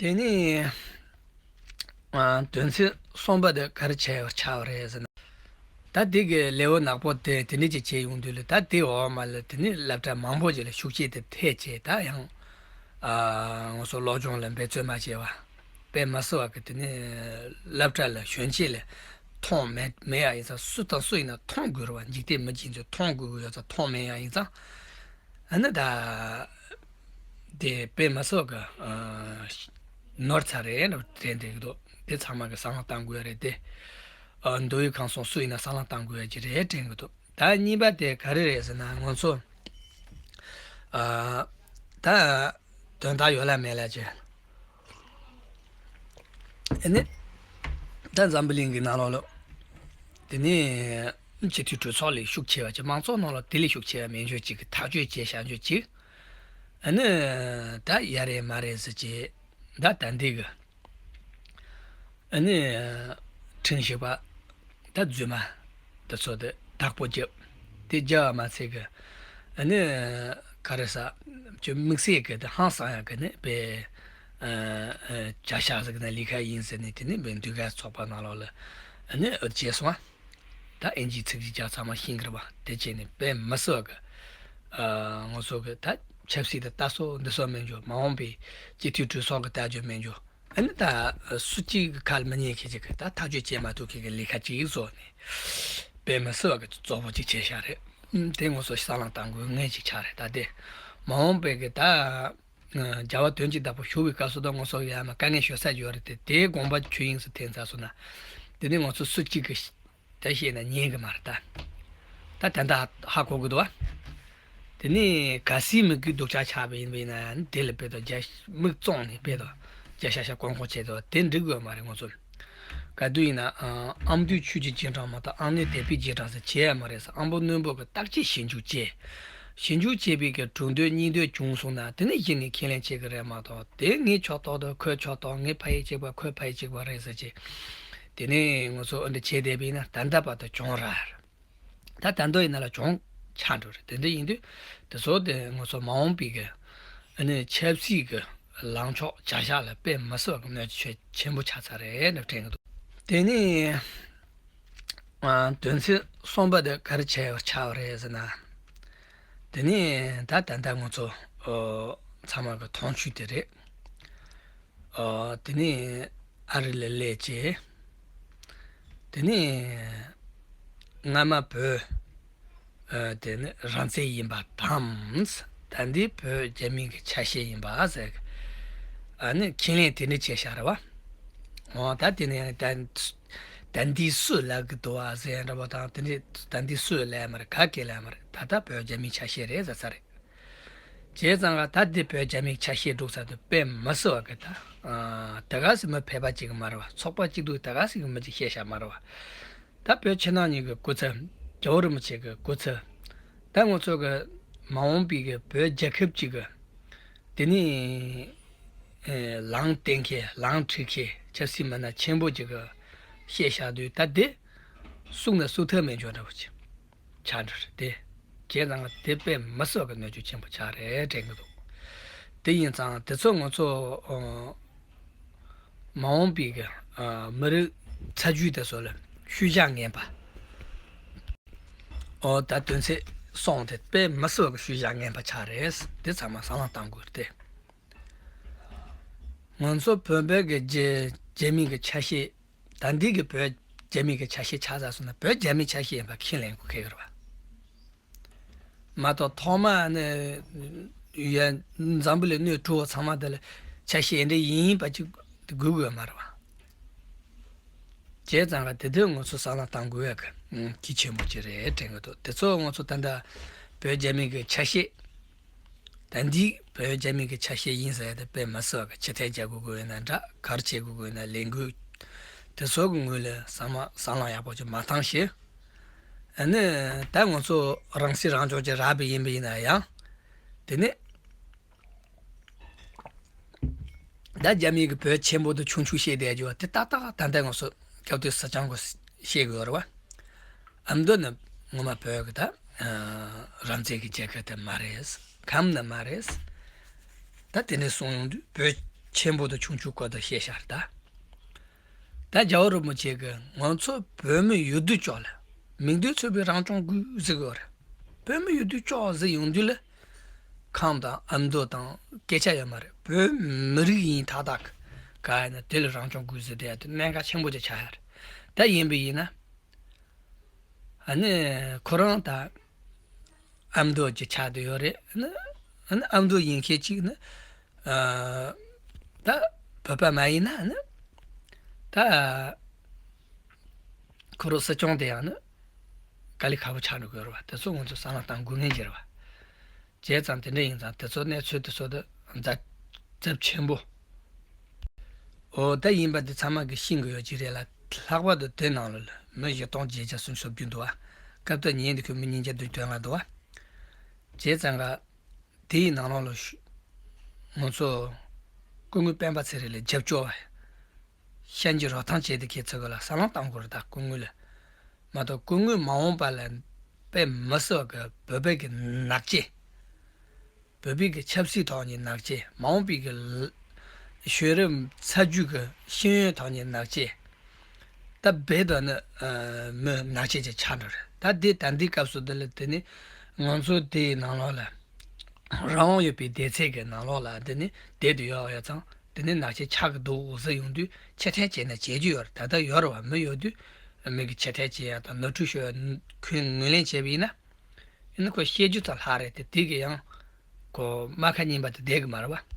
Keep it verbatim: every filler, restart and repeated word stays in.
དེ་ནས་ཨ་དོན་ཚན་གསུམ་པ་དེ་ག་རེ་བྱས་ཡོད་ཆགས་པ་རེད་ཟེར་ན། ད་དེ་གི་ལེའུ་ནག་པོ་དེ་དེ་འདྲ་ཅིག་བྱས་ཡོང་དུས་ལ། ད་དེ་འོག་མ་ལ་དེ་ནས་སློབ་གྲྭ་མང་པོ་ཅིག་ལ་ཤུགས་ཆེ་དེ་ཐེབས་བྱས། ད་ཡང་ཨ་ང་ཚོ་སློབ་སྦྱོང་ལ་འབད་བརྩོན་མ་བྱས་པ། དཔེ་མི་སྲིད་པ་གི་དེ་ནས་སློབ་གྲྭ་ལ་གཞོན་སྐྱེས་ལ་མཐོང་མེད་མེད་ཡ་ཡིན་ཙང་། སུ་དང་སུ་ཡིན་ན་མཐོང་དགོས་རེད་བ། འཇིག་རྟེན་མི་གཅིག་ཚོས་མཐོང་དགོས་ཀྱི་ཡོད་ཙང་། མཐོང་མེད་ཡ་ཡིན་ཙང་། ཨ་ནི་ད་དེ་དཔེ་མི་སྲིད་པ་གི་ཨ་ནོར་ཚ་རེད་དྲན་བསྡད་ཀྱི་འདུག་དེ་ཚང་མ་གི་བསམ་བློ་བཏང་དགོས་ཡ་རེད་དེ། ཨ་མདོ་དབུས་ཁམས་གསུམ་སུ་ཡིན་ན་བསམ་བློ་བཏང་དགོས་ཡ་ཅིག་རེད་དྲན་གྱི་འདུག་ད་གཉིས་པ་དེ་ག་རེ་རེད་ཟེར་ན། ང་ཚོ་ཨ་ད་དོན་དག་ཡོད་ལ་མེད་ལ་བྱས། ཨ་ནི་ད་འཛམ་བུ་གླིང་གི་ནང་ལོགས་ལ་དེ་ནས་སྤྱི་འཐུས་གྲོས་ཚོགས་ལས་ཤུགས་ཆེ་བ་ཅིག་མང་ཚོགས་ནང་ལ་དེ་ལས་ཤུགས་ཆེ་བ་མེད་འཇོག་ཅིག་གི་ཐག་གཅོད་བྱས་བཞག་འཇོག་ཅིག་ཨ་ནི་ད་ཡ་རེད་མ་རེད་ཟེར་གྱི་ད་ད་འདི་གི་ཨ་ནི་ཁྲིམས་ཞིབ་པ་ད་རྫུན་མ་དེ་ཚོ་དེ་བདག་པོ་རྒྱབ། དེ་རྒྱབ་པ་མ་ཚད་གི་ཨ་ནི་ག་རེ་ཟ་ཅིག་དམིགས་བསལ་གི་དེ་ཧང་སང་ཡ་གི་ནི་པའི་ཨ་ཨ་བྱ་བཞག་ཟིག་ནི་ལས་ཀ་ཡིན་ཟེར་ནས། དེ་ནི་པའི་འདུས་ཁ་ཚོགས་པ་ནང་ལོགས་ལ་ཨ་ནི་འོ་བྱས་སོང་བ། ད་ཨིན་ཇིའི་ཚིག་གཅིག་ཅར་ཚང་མ་ཤེས་གི་རེད་བ། དེ་བྱས་ནས་དཔེ་མི་སྲིད་པ་གི་ཨ་ང་ཚོ་གི་ད་ཆབ་སྲིད་དེ་ལྟ་སྲོལ་འདི་སྲོལ་མེད་འཇོག་མ་འོངས་པའི་སྤྱི་འཐུས་གྲོས་ཚོགས་གི་ལྟ་རྒྱུ་མེད་འཇོག་ཨ་ནི་ད་སུ་གཅིག་གི་ཁ་ལ་མི་ཉན་མཁན་ཅིག་གིས་ད་ཐག་གཅོད་བྱེད་མ་ཐུབ་མཁན་གྱི་ལས་ཀ་ཅིག་བཟོས་ནས། དཔེ་མི་སྲིད་པ་གི་བཙོག་པོ་ཅིག་བྱས་ཤག་རེད། ཨུམ། དེ་ང་ཚོ་བསམ་བློ་གཏང་དགོས་ངེས་ཅིག་ཆགས་རེད། ད་དེ་མ་འོངས་པའི་གི་ད་རྒྱལ་བ་དོན་གྱི་བདག་པོ་བཞུགས་པའི་སྐབས་སུ་ད་ང་ཚོ་ཡ་མ་དཀའ་ངལ་ཤོར་ས་ཡོད་རེད་དེ། དེའི་དགོངས་པ་ཆོས་དབྱིངས་སུ་ཐེབས་ཚར་སོང་ན། དེ་ནི་ང་ཚོ་སུ་གཅིག་གིས་ད་བཤད་ན་ཉན་གི་མ་རེད་ད། ད་ད་ལྟ་ཧ་གོ་གི་འདུག་བ། དེ་ནས་གལ་སྲིད་མི་དགེ་སྡུག་ཅག་ཆགས་པ་ཡིན་པ་ཡིན་ན་ཡང་དེ་ལ་དཔེ་དང་རྒྱ་མིག་བཙོང་ནས་དཔེ་དང་རྒྱ་ཤ་ཤ་ཀོང་ཀོང་བྱས་དང་དེ་འགྲིག་གི་ཡོད་མ་རེད། ང་ཚོ་ག་དུས་ཡིན་ན་ཨ་ཨ་མདོའི་ཆོས་ཀྱི་རྗེས་འབྲང་མ་གཏོགས་ཨ་ནེ་དད་པའི་རྗེས་འབྲང་ཟེར་བྱས་ཡ་མ་རེད་ཟེར། ཨ་མདོ་རྣོན་པོ་གི་བརྟག་དཔྱད་ཞིབ་འཇུག་བྱས། ཞིབ་འཇུག་བྱས་པའི་གི་གྲུབ་འདོད་གཉིས་འདོད་བྱུང་སོང་ན། དེ་ནས་གཞི་ནས་ཁས་ལེན་བྱེད་གི་རེད་མ་གཏོགས། དེ་ངའི་ཕྱོགས་གཏོགས་དང་ཁོའི་ཕྱོགས་གཏོགས། ངའི་ཕ་ཡུལ་གཅིག་པ་ཁོའི་ཕ་ཡུལ་གཅིག་པ་རེད་ཟེར་གྱི། དེ་ནས་ང་ཚོ་ཨ་འདྲ་བྱས་བསྡད་པ་ཡིན་ན་ད་ལྟ་བར་དུ་གྱོང་རག་རེད། ད་ད་ལྟ་ཡིན་ན་ལ་གྱོང་ཆགས་འགྲོ་རེད། དེ་འདྲ་ཡིན་དུས་དེ་ཚོ་དེ་ང་ཚོ་མ་འོངས་པའི་གི་ཨ་ནི་ཆབ་སྲིད་གི་ལངས་ཕྱོགས་བྱ་གཞག་ལ་དཔེ་མི་སྲིད་པ་གི་གནོད་འཚེ་ཆེན་པོ་ཆགས་ཚར་རེད་ནས་དྲན་གི་འདུག་དེ་ནས་ཨ་དོན་ཚན་གསུམ་པ་དེ་ག་རེ་བྱས་ཡོད་ཆགས་པ་རེད་ཟེར་ན། དེ་ནས་ད་ད་ལྟ་ང་ཚོ་ཨོ་ཚང་མ་གི་མཐོང་ཆོས་དེ་རེད། ཨོ་དེ་ནས་ཨ་རི་ལ་སླེབས་བྱས། དེ་ནས་སྔ་མ་བོད་ཨ་དེ་ནི་རང་བཙན་ཡིན་པ་དང་། ད་འདི་བོད་རྒྱ་མི་གི་ཆ་ཤས་ཡིན་པ་ཟེར། ཨ་ནི་ཁས་ལེན་དེ་འདྲ་བྱས་ཤག་རེད་བ། འོ་ད་དེ་ནས་ད་ད་འདི་སུས་ལབ་གི་འདུག་བ་ཟེར་འདྲ་པོ་དང་། དེ་འདྲ་ད་འདི་སུས་ལབ་མ་རེད། ག་གིས་ལབ་མ་རེད། ད་ལྟ་བོད་རྒྱ་མིའི་ཆ་ཤས་རེད་ཟེར་ས་རེད། བྱས་ཙང་ག་ད་འདི་བོད་རྒྱ་མིའི་ཆ་ཤས་འགྲོ་ས་དེ་དཔེ་མི་སྲིད་པ་གི་ད་ཨ་ད་ག་སེ་མི་ཕལ་པ་གཅིག་གི་མ་རེད་བ། ཚོགས་པ་གཅིག་འདུག་ད་ག་སེ་གི་མི་གཅིག་བཤད་ཤག་མ་རེད་བ། ད་བོད་ཕྱི་ནང་གཉིས་ཀྱི་སྐུ་ཚབ། རྒྱལ་བ་རིན་པོ་ཆེ་གི་སྐུ་ཚབ། ད་ང་ཚོ་གི་མ་འོངས་པའི་གི་བོད་རྒྱལ་ཁབ་ཅིག་གི་དེ་ནི་ཨེ་ལངས་བསྟན་མཁན་ལངས་ཁྲིད་མཁན་ཆབ་སྲིད་མི་སྣ་ཆེན་པོ་ཅིག་གི་བཤད་བཞག་དུས། ད་དེ་གསུང་ན་གསུང་ཐབས་མེད་འཇོག་འདྲ་པོ་ཅིག་ཆགས་འགྲོ་རེད་དེ། བྱས་ཙང་དེ་དཔེ་མི་སྲིད་པ་གི་གནོད་སྐྱོན་ཆེན་པོ་ཆགས་རེད་དྲན་གི་འདུག་དེ་ཡིན་ཙང་དེ་ཚོ་ང་ཚོ་ཨ་མ་འོངས་པའི་གི་ཨ་མི་རིགས་ཚ་རྒྱུད་དེ་ཚོ་ལ་ཤུལ་བཞག་ངན་པ། ཨོ་ད་དོན་ཚན་གསུམ་དེ་དཔེ་མི་སྲིད་པ་གི་ཤུལ་བཞག་ངན་པ་ཆགས་རེད། དེ་ཚང་མ་བསམ་བློ་གཏང་དགོས་རེད་དེ། ང་ཚོ་བོད་པའི་གི་རྒྱ་རྒྱ་མི་གི་ཆ་ཤས། ད་འདི་གི་བོད་རྒྱ་མི་གི་ཆ་ཤས་ཆགས་ཚར་སོང་ན་བོད་རྒྱ་མི་ཆ་ཤས་ཡིན་པ་ཁས་ལེན་དགོས་ཀྱི་རེད་བ། མ་གཏོགས་ཐོག་མ་ནས་ཡ་འཛམ་བུ་གླིང་སྣོད་དྲུག་པ་ཚང་མ་དེ་ལ་ཆ་ཤས་འདྲ་ཡིན་པ་ཅིག་དགོས་དགོས་མ་རེད་བ། བྱས་ཙང་ག་དེ་དུས་ང་ཚོ་བསམ་བློ་གཏང་དགོས་ཡ་གི་གལ་ཆེན་པོ་ཅིག་རེད་དྲན་གི་འདུག་དེ་ཚོ་ང་ཚོ་ད་ལྟ་བོད་རྒྱ་མི་གི་ཆ་ཤས། ད་འདི་བོད་རྒྱ་མི་གི་ཆ་ཤས་ཡིན་ཟེར་ཡ་དེ་དཔེ་མི་སྲིད་པ་གི་ཕྱི་ཐལ་རྒྱག་དགོས་དགོས་ཡོད་ན་འདྲ། ག་རེ་བྱེད་དགོས་དགོས་ཡོད་ན་ལས་འགུལ་དེ་ཚོ་གི་ངོས་ལ་བསམ་བློ་བསམ་བློ་ཡག་པོ་ཅིག་མ་བཏང་ཞིག་ཨ་ནི་ད་ང་ཚོ་རང་སྲིད་རང་སྐྱོང་ཅིག་རག་པ་ཡིན་པ་ཡིན་ན་ཡང་། དེ་ནས་ད་རྒྱ་མི་གི་བོད་ཆེན་པོ་དང་ཆུང་ཆུང་བཤད་བསྡད་རྒྱུ་བ་དེ་ཏག་ཏག་ད་ལྟ་ང་ཚོ་སྐབས་དུས་སུ་ཅང་གོ་བཤད་དགོས་རེད་བ། ཨ་མདོ་ནི་ངོ་མ་བོད་གི་ད་རང་བཙན་གི་རྒྱལ་ཁབ་དེ་མ་རེད། ཁམས་ནི་མ་རེད། ད་དེ་འདྲ་གསུངས་ཡོང་དུས་བོད་ ཆེན་པོ་དང་ཆུང་ཆུང་སྐོར་དུ་བཤད་ཤག་ད། ད་རྒྱལ་བ་རིན་པོ་ཆེ་གིས་ང་ཚོ་བོད་མི་ཡོད་དུས་ཅོག་ལ་མིང་དོན་མཚུངས་པའི་རང་སྐྱོང་དགོས་ཟེར་གི་ཡོད་རེད། བོད་མི་ཡོད་དུས་ཅོག་ཟེར་ཡོང་དུས་ལ། ཁམས་དང་ཨ་མདོ་དང་སྐད་ཆ་ཡོད་མ་རེད། བོད་མི་རིགས་ཡིན་ཐག་ཐག་གི། ག་ཡིན་ན་དེ་ལ་རང་སྐྱོང་དགོས་ཟེར་དེ་ཡ་དེ་གནད་འགག་ཆེན་པོ་ཅིག་ཆགས་ཡ་རེད། ད་ཡིན་པ་ཡིན་ན། ཨ་ནི་ཁོ་རང་ད་ཨ་མདོ་གི་ཆགས་བསྡད་ཡོད་རེད། ཨ་ནི་ཨ་ནི་ཨ་མདོ་ཡིན་མཁན་གཅིག་ནི། ཨ། ད་བོད་པ་མ་ཡིན་ན་ནི། ད་ཁོ་རང་སྲིད་སྐྱོང་དེ་ཡང་ནི་དཀའ་ལས་ཁག་པོ་ཆགས་འགྲོ་གི་ཡོད་རེད་བ། དེ་ཚོ་ང་ཚོ་བསམ་བློ་གཏང་དགོས་ངེས་ཀྱི་རེད་བ། བྱས་ཙང་དེ་འདྲ་ཡིན་ཙང་དེ་ཚོ་གནས་ཚུལ་དེ་ཚོ་དེ་ཛ་ཛབ་ཆེན་པོ། འོ་ད་ཡིན་པ་དེ་ཚང་མ་གིས་ཤེས་དགོས་ཡོད་ཀྱི་རེད་ལ། ལྷག་པར་དུ་དེ་ནང་ལོགས་ལ་མི་བཞི་སྟོང་བརྒྱད་བརྒྱ་སུམ་ཅུ་སོ་བརྒྱད་འདུག་བ། སྐབས་དེར་ཉིན་དེ་ཁོས་མི་ཉིས་བརྒྱ་དོན་ལྔ་འདུག་བ། བྱས་ཙང་ག་དེའི་ནང་ལོགས་ལ་ཤུ་ང་ཚོ་སྐུ་ངོ་སྤེན་པ་ཚེ་རིང་ལ་རྒྱབ་སྐྱོར་བ། ཤན་གྱི་རོགས་ཐམས་ཅད་དེ་ཁྱེད་ཚོ་གི་ལ་བསམ་བློ་གཏང་དགོས་རེད། ད་སྐུ་ངོ་ལ་མ་གཏོགས་སྐུ་ངོ་མ་འོངས་པ་ལ་དཔེ་མི་སྲིད་པ་གི་བོད་པའི་གི་ནག་ཅེ། བོད་པའི་གི་ཆབ་སྲིད་ཐོག་ནས་ནག་ཅེ། མ་འོངས་པའི་གི་ལ་གཞོན་རབས་ཚ་རྒྱུད་གི་ཤེས་ཡོན་ཐོག་ནས་ནག་ཅེ། ད་རྦད་དེ་ནི་ཨ་མི་ནག་ཅེ་ཅིག་ཆགས་འགྲོ་རེད། ད་དེ་ད་ལྟའི་སྐབས་སུ་འདི་ལ་དེ་ནི་ང་ཚོ་དེའི་ནང་ལོགས་ལ་རང་དབང་ཡོད་པའི་སྡེ་ཚན་གི་ནང་ལོགས་ལ་དེ་ནི་བསྡད་དུ་ཡོད་ཡོད་ཙང་དེ་ནི་ནག་ཅེ་ཆགས་ཀྱི་འདུག་ཟེར་ཡོང་དུས་ཕྱིར་འཐེན་བྱས་ན་བྱེད་རྒྱུ་ཡོད་རེད། ད་ལྟ་ཡོད་རེད་བ། མི་ཡོད་དུས་མི་གི་ཕྱིར་འཐེན་བྱེད་ཡ་དང་ནོར་འཁྲུལ་ཤོར་ཡ་ཁོས་ངོས་ལེན་བྱས་པ་ཡིན་ན། ཡིན་ན་ཁོས་བཤད་རྒྱུ་ཙམ་ལྷག་རེད་དེ། དེ་གི་ཡང་ཁོ་རྨ་ཁ་རྙིང་པ་དེ་བསྡད་གི་མ་རེད་བ།